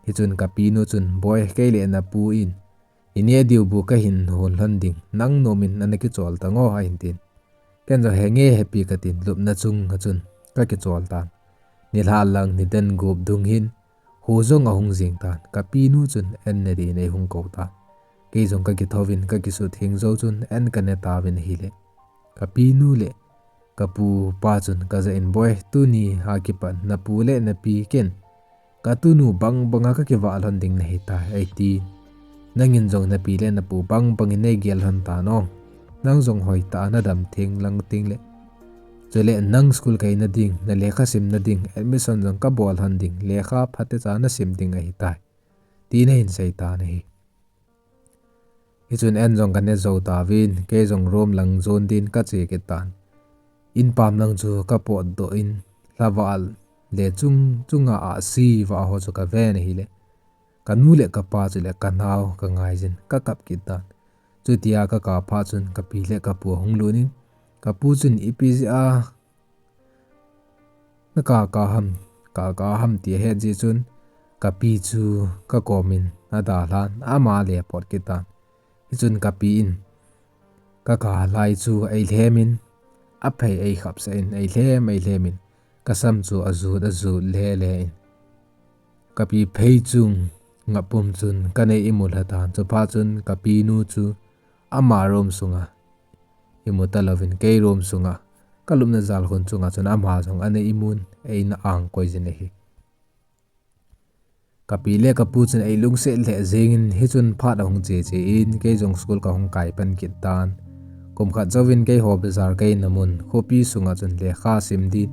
hichun ka pinu chun, "Boi, kei le na pu in i neh diu bu ka hin hon lhon ding, nang nomin ana kichol tan o," ahin tin. Ken jong, "Henge, Happy," ka tin, lupna chunga chun ka kichol tan. Nilhah lang nidan gup dung hin, hu jong ahung jing tan, ka pinu chun an ne din ei hung kou tan. Kei jong ka kithouvin ka kisutheng jou chun an ka ne tauvin ahile, ka pinu le ka pu pa chun ka jah in, "Boi, tunia kipat na pu le na pi ken ka tunu bang banga ka kivah lhon ding nahi tai," ei ti. "Nangin jong na pi le na pu bang bangin nei gel lhon tan o. Nang jong hoitah a na dam theng lang teng le, chule nang school kaina ding, na lekha simna ding, admission jong ka bol lhon ding, lekha phatecha na sim ding ahi tai," tin ahin sei tan ahi. Hichun an jong ka ne jou tauvin, kei jong room lang jon din ka che kit tan. In pam lang chu ka potdoh in, lhaval le chung chunga ahsi vah ho chu ka ven ahile, ka nu le ka pa chule ka nao ka ngai jin ka kap kit tan. Chutia ka kap phat chun ka pi le ka pu ahung lut in, ka pu chun, "Ipi jeh a na kap kap ham, kap kap ham?" ti ahet jeh chun, ka pi chu ka komin adalhan, ama le apot kit tan. Hichun ka pi in ka kap lai chu ei lhem in, aphei ei khapsah in, ei lhem, ei lhem in, ka sam chu ajut, ajut le le in, ka pi phei chung ngapum chun ka nei imu lha tan. Chuphat chun ka pinu chu ama room sunga imu talouvin, kei room sunga, ka lupna jalkhun chunga chun ama jong ana imun, eina angkoi jin ahi. Ka pi le ka pu chun ei lungset lheh jengin, hichun phat ahung che che in, kei jong school ka hung kai pan kit tan. Kum khat jouvin keiho bazar kaina mun, khopi sunga chun lekha sim din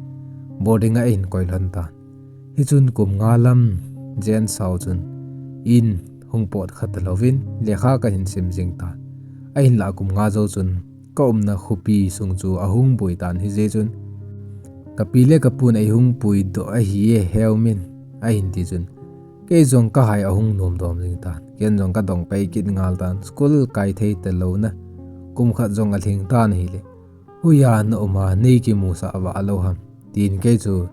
boarding a eihin koi lhon tan. Hichun kum nga lam jen sau chun in hung pot kha talouvin lekha ka hin sim jing tan. Ahinlah kum nga jou chun ka umna khopi sung chu ahung boi tan, hijeh chun ka pi le ka pun ei hung puidoh ahi e, heumin, ahin ti chun, kei jong ka hai ahung nom dom jing tan. Ken jong ka dong pai kit ngal tan, school kai thei talouna kum khat jong alhing tan ahile, "Hoiya na um a nei kimusah vah lou ham?" tin kei chu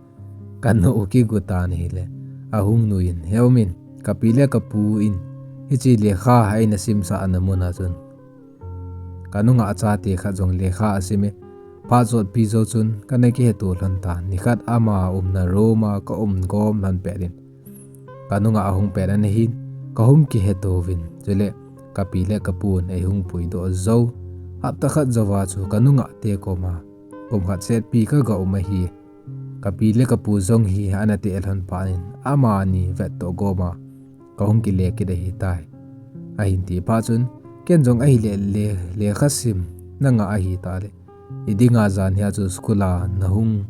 ka nou kigu tan ahile, ahung nuiyin, "Heumin, ka pi le ka pu in hiche lekha eina simsah na mun a chun ka nungah chate khat jong lekha asim e. Phat jotpi jou chun ka na kiheto lhon tan. Nikhat ama umna room a ka um gom lhon pet in, ka nungah ahung pet ana hin, ka hung kiheto uvin, chule ka pi le ka pun ei hung puidoh jou. Hapta khat jouva chu ka nungah te koma kum khat setpi ka ga um ahi. Ka pi le ka pu jong hi ana teh lhon phat in, amani vettoh goma ka hung kile kit ahi tai," ahin ti phat chun, ken jong, "Ahile le, lekha sim na ngah ahi tah le, i dinga jan hia chu school a na hung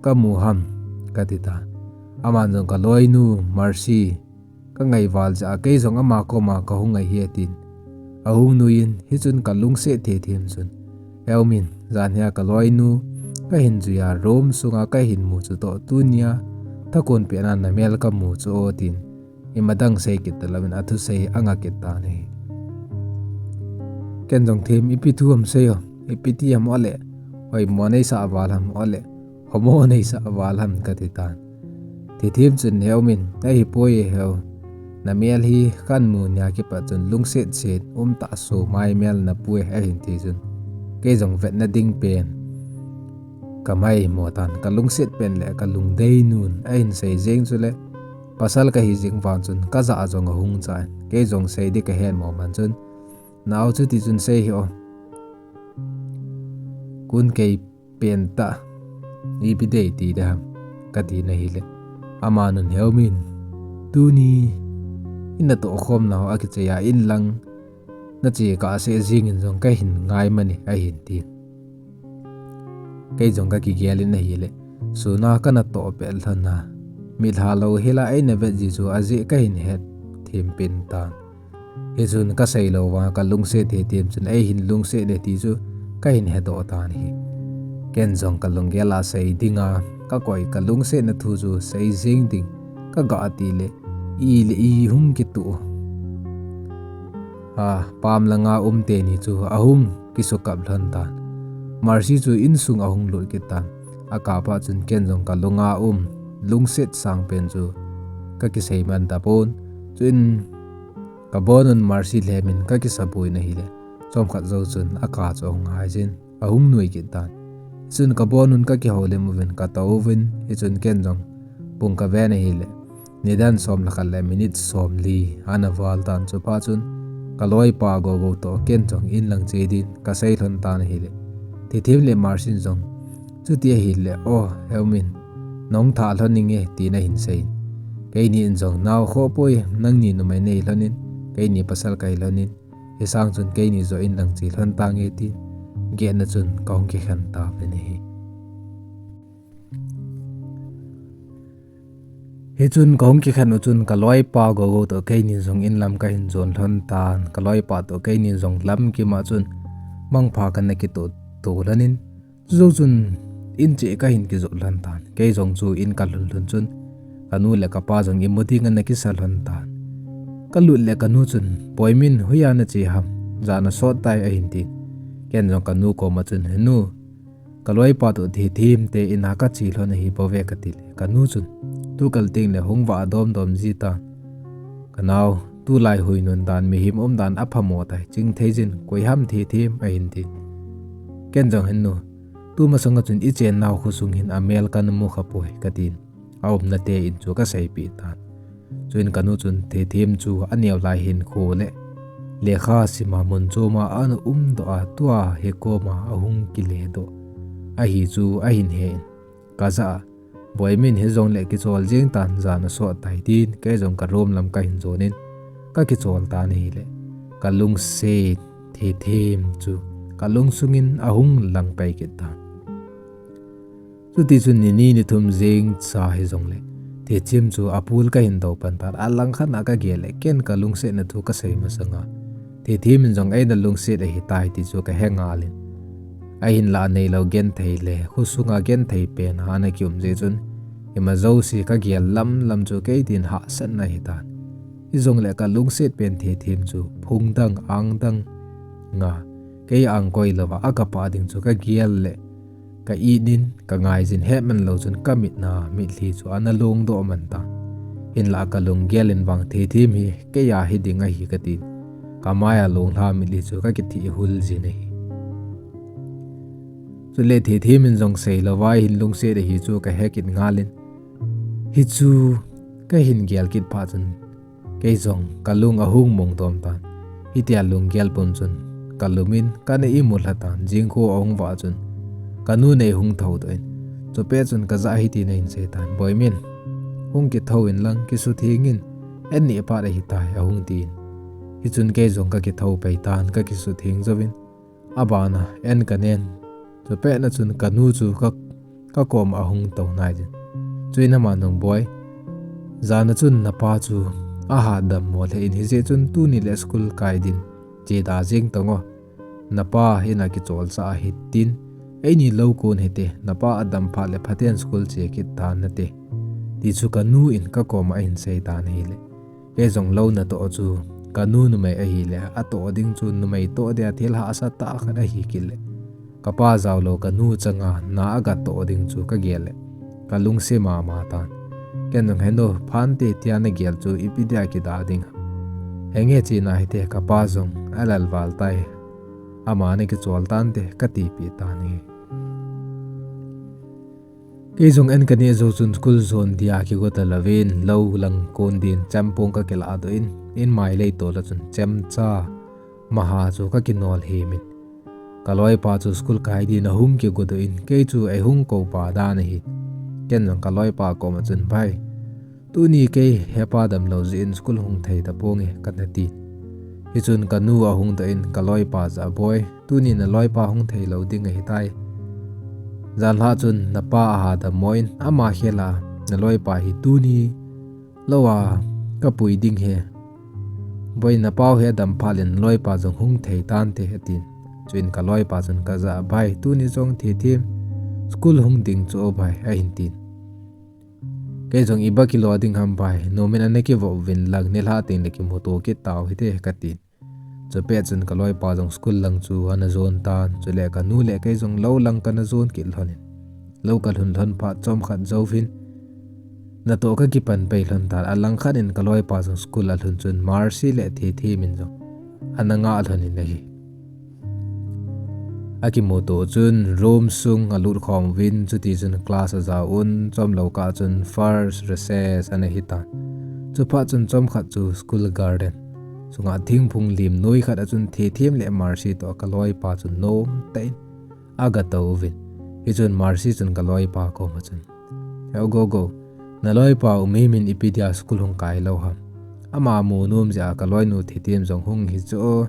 ka mu ham?" ka ti tan. Aman jong, "Ka loinu Mercy ka ngaival jeh a kei jong ama koma ka hung ahi," atin. Ahung nuiyin, hichun kalungset thethem chun, Heumin, janhia kaloinu kahin juiya room sunga kahin mu chutoh tunia thakon pena namel kamu chu o, tin imadang sei kit talouvin athusei anga kit tan ahi. Ken jong Them, ipi thu ham sei o, ipi ti ham o le, hoimo neisah val ham o le, homo neisah val ham, kati tan. Thethem chun, Heumin, ahipoi e Heu, namel hi kamu nia kipat chun lungset set umtah so mai mel napoi e, ahin ti chun, kei jong vetna ding pen kamaimo tan, kalungset pen le kalungdei nun ahin sei jeng chule, pasal kahi jing vang chun kajah jong ahung cha in, kei jong sei ding kahet mo man chun, Nao, chuti chun sei hih o, kun kei pentah, ipi dei ti ding ham, kati na hile, amanun, Heumin, tuni inatoh khomnau akichaiya inlang nache kahse jingin jong kahin ngai mani, ahin ti. Kei jong kakigel in ahile, suna kanatoh pet lhon a, mitlha lou hila eina vet ji chu ajeh kahin hethem pen tan. Hichun kasei lou vanga kalungset thethem chun eihin lungset e ti chu kahin hedoh tan ahi. Ken jong kalunggel a sei dinga kakoi, kalungsetna thu chu sei jeng ding kaga tile, ile ihung kituh a, pam langa um teni chu ahung kisukap lhon tan. Mercy chu insung ahung lut kit tan. Akap phat chun ken jong kalunga um lungset sang pen chu kakisei man tapon. Chuin kabonun Mercy lhemin kakisaboi na hile, chomkhat jou chun aka chu ahung hai jin, ahung nui kit tan. Chun kabonun kakihoulim uvin katouvin, hichun ken jong pung kaven ahile, nidan som le khat le minute somli ana val tan. Chuphat chun kaloipa Gogo toh ken jong inlang che din kasei lhon tan ahile, Thethem le Mercy in jong, chuti ahile, O Heumin, nahung thah lhon inge, tin ahin seiyin, keinin jong, Nao, khohpoi, nangni numei nahi lhonin, keini pasal kahi lhonin, hisang chun keini joh inlang che lhon tange, tin gehna chun kahung kikhen tauvin ahi. Hichun kahung kikhen u chun kaloipa Gogo toh keini jong inlam kahin jon lhon tan, kaloipa toh keini jong lamkim a chun mangpha kana kitoh to lhonin, chujou chun in cheh kahin kijot lhon tan. Kei jong chu in kalhun lhun chun kanu le kapa jong imu ding ana kisa lhon tan. Kalut le kanu chun, Boimin, hoiya nache ham, jan asot tai, ahin tin. Ken jong kanu koma chun, Henu, kaloipa toh Thethem te ina kache lhon ahi bouve, katile, kanu chun, Tukal tengle hung vah domdom ji tan, kanao, tulai huinun dan, mihem umdan aphamo tai, chingthei jin, Koi ham Thethem? ahin tin. Ken jong, Henu, tumasanga chun ichennau khosung hin amel kana mu khapoi, katin, aumnate in chu kaseipeh tan. Chuin kanu chun Thethem chu aneo lai hinkho le lekha sima mun choma ana umdoh a, tua hikoma ahung kiledoh ahi chu ahin hen. Kajah a, Boimin, hijongle kichol jeng tan, jan asot tai, tin kei jong ka room lam kahin jonin kakichol tan ahile, kalungset Thethem chu kalungsungin ahung langpai kit tan. Chutichun nini nithum jeng cha hijongle, Thethem chu apul kahin dou pan tan, alangkhat a kagel le ken kalungsetna thu kasei masanga, Thethem in jong eina lungset ahitai ti chu kahe ngalin, ahinlah neilou genthei le khosunga genthei pen a ana kium jeh chun, ima jouse kagel lamlam chu keitin hahsatna ahitan. Hijongle kalungset pen Thethem chu phung dang ang dang nga, kei ang koilouva akapah ding chu kagel le ka-it in kangaijin, hetman lou chun kamitna mitlhi chu ana longdoh man tan. Hinlah kalunggel in vang Thethem hi keiya hiding ahi katin, kamaiya longlha mitlhi chu kakithih hul jin ahi. Chule Thethem in jong seilouva hin lungset ahi chu kahe kit ngalin, hichu kahin gel kit phat chun, kei jong kalung ahung mongdom tan. Hitia lunggel pum chun kalumin kana imu lhatan, jingkho ahung vah chun kanu neihung thoudoh in, chupet chun kajah a hitin ahin seitan, Boimin, hung kithou inlang kisuthengin, an neh phat ahitai, ahung tin. Hichun kei jong kakithou pei tan, kakisutheng jouvin, abana an kanen. Chupet na chun kanu chu ka, kakoma ahung tou naijin. Chuin aman jong, Boi, jana chun napa chu ahat dammo lheh in, hijeh chun tuni le school kai din Che da jing tang o. Napa in a kichol cha ahi tin. Eini lou kon hite, napa adam phat le phaten school che kit tan nate. Ti chu kanu in kakoma ahin sei tan ahile. Kei jong lou natoh chu kanu numei ahile, atoh ding chu numei toh dia thil hahsa tah khat ahi kit le. Kapa jao lou kanu changa na agatoh ding chu kagel le. Kalungset mama tan. Ken jong henu phante tia nagel chu ipi dia kida ding ham. Henge china hite kapa jong alal val tai. Ama nakichol tante katipeh tan ahi. Kei jong an kaneh jou chun school jon dia kigo talouvin, lou lang kon din chempong kakilah doh in, in mailei tol a chun chemcha maha chu kakinol himin. Kaloipa chu school kai din ahung kigo doh in, kei chu eihung koupa dan ahi. Ken jong kaloipa koma chun, Bai, tuni kei hepa damlou jeh in school hung thei taponge, kana tin. Hichun kanu ahung doh in kaloipa jah a, Boi, tuni naloipa hung theilou ding ahitai. Janlhah chun napa aha dammo in ama khel a naloipa hi tuni lou a kapui ding ahi. Boi, napau hi adam phat le naloipa jong hung thei tante, atin. Chuin kaloipa chun kajah a, Bai, tuni jong Thithem school hung ding chu o bai, ahin tin. Kei jong iba kilo ding ham bai, nomin ana kivop uvin lang nilhah teng le kimuto kit tau hite, katin. Chupet chun kaloipa jong school lang chu ana jon tan, chule kanu le kei jong lou lang kana jon kit lhonin. Lou kalhun lhon phat chomkhat jouvin natoh kakipan pei lhon tan, alangkhat in kaloipa jong school alhun chun Mercy le Thithem in jong ana ngah lhonin ahi. Akimuto chun room sung alut khom uvin, chutichun class ajao un, chomlou kah chun first recess ana hitan. Chuphat chun chomkhat chu school garden sunga thingphung lim noi khat a chun Thithem le Mercy toh kaloipa chun nomtah in agatou uvin. Hichun Mercy chun kaloipa koma chun, He o Gogo, naloipa umimin ipi dia school hung kai lou ham. Ama mu nom jeh a kaloinu Thithem jong hung hi chu o,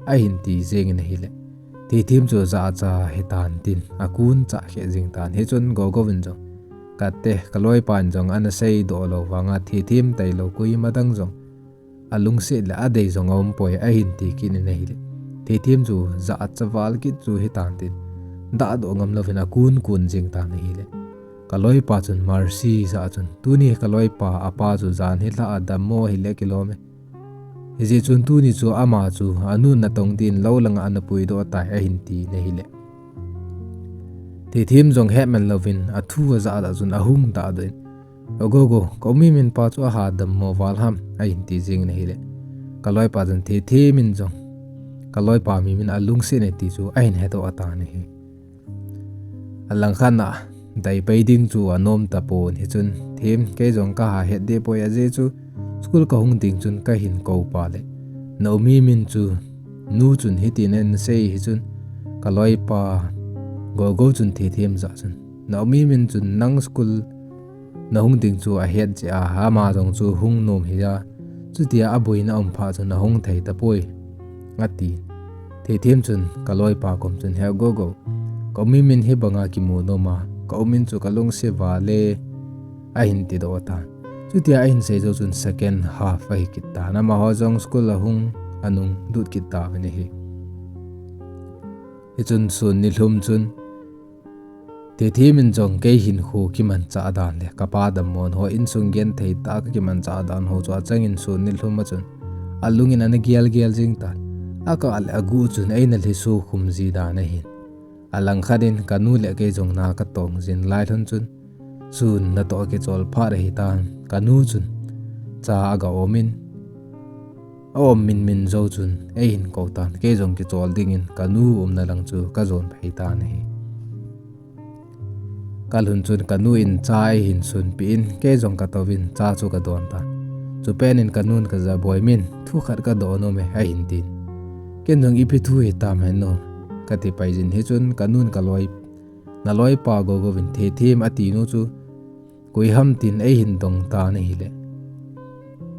ahin ti jengin ahile. Thithem chu jacha hitan tin, akun chah khe jing tan. Hichun Gogo in jong, Kate, kaloipan jong ana seidoh lou vanga Thithem tailou koima dang jong alungset le adei jong aumpoi, ahin ti kit in ahile. Thithem chu jacha val kit chu hitan tin, dahdoh ngam louvin akun kun jing tan ahile. Kaloipa chun Mercy jah a chun, Tuni kaloipa apa chu jan hilhah a dammo hile kilom e. Hijeh chun tuni chu ama chu anun natong din lou langa ana puidoh tai, ahin tin ahile. Thithem jong hetman louvin athu ajah jah chun ahung dahdoh in, O Gogo, ka umimin pa chu aha dammo val ham, ahin ti jengin ahile. Kaloipa chun Thithem in jong kaloipa mimin alungset e ti chu ahin hedoh tan ahi. Alangkhat a daipai ding chu anom tapon, hichun, Them, kei jong kaha het dehpoi, ajeh chu school kahung ding chun kahin koupa le, na umimin chu nu chun hitin ana sei, hichun kaloipa Gogo chun Thithem jah chun, Na umimin chun nang school nahung ding chu ahet jeh a, ama jong chu hung nom hija, chutia aboina um phat chun ahung thei tapoi, atin. Thithem chun kaloipa kom chun, He Gogo, ka umimin hibanga kimu noma, ka umin chu kalungset vale, ahin tidoh tan. Chutia ahin sei jou chun second half ahi kit tan, amaho jong school ahung anung lut kit tauvin ahi. Hichun sun nilhum chun Thithem in jong kei hinkho kimanchah dan le kapa dammo ho, insung genthei tah a kakimanchah dan ho chu achangin sun nilhum a chun alungin ana gelgel jing tan. Akah le aguh chun eina lhiso khum ji dan ahin. Alangkhat in kanu le kei jong na katong jin lai lhon chun sun natoh kichol phat ahitan, kanu chun cha aga omin, aom minmin jou chun eihin kou tan, kei jong kichol dingin kanu umna lang chu kajon phei tan ahi. Kalhun chun kanu in cha eihin sunpeh in, kei jong katouvin cha chu kadon tan. Chupet in kanun kajah a, Boi, min thukhat kadoh nome, ahin tin. Ken jong, Ipi thu hitam henu? kati pai jin, hichun kanun kaloi, Naloipa Gogo in Thithem atinu chu koiham tin eihin dong tan ahile,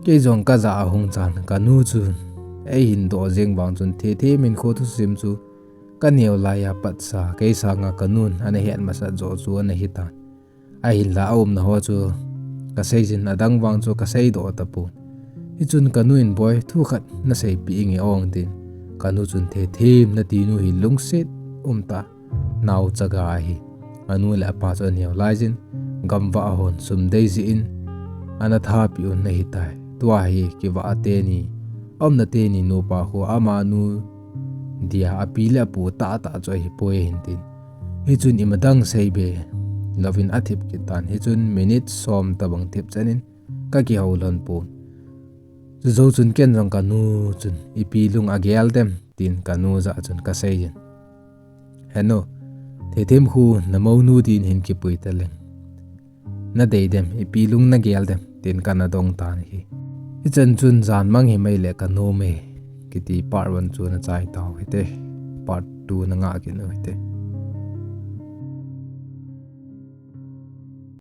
kei jong kajah a hung chan kanu chu eihin doh jeng vang chun Thithem in kho thusim chu kaneo laiya patsa kei sanga kanun ana het masat joh chu ana hitan. Ahinla aumna ho chu kasei jin, adang vang chu kaseidoh tapon. Hichun kanu in, Boi, thukhat naseipeh inge, ahin tin. Kanu chun, "Thethim, natinu hi lungset umtah, nao chaga ahi. Anu le apa chu aneo laijin, gamvah hon sum dei jeh in ana thapeh un ahitai. Tua hi kivah teni, aumna teni nupa khu amanu dia api le apu tahtah chu ahipoi ahin," tin. Hichun imadang seibe louvin athip kit tan. Hichun minute som tobang thip chanin kakihou lhon pon. Chujou chun ken jong kanu chun, "Ipi lung agel dem?" tin kanu jah chun kaseijin. "Henu, Thethim khu namounu din hin kipui taleng, nadei dem, ipi lung nagel dem?" tin kana dong tan ahi. Hichan chun jan mang himai le kanom e kiti part one chu nachai tau hite. Part two nangah kit u hite.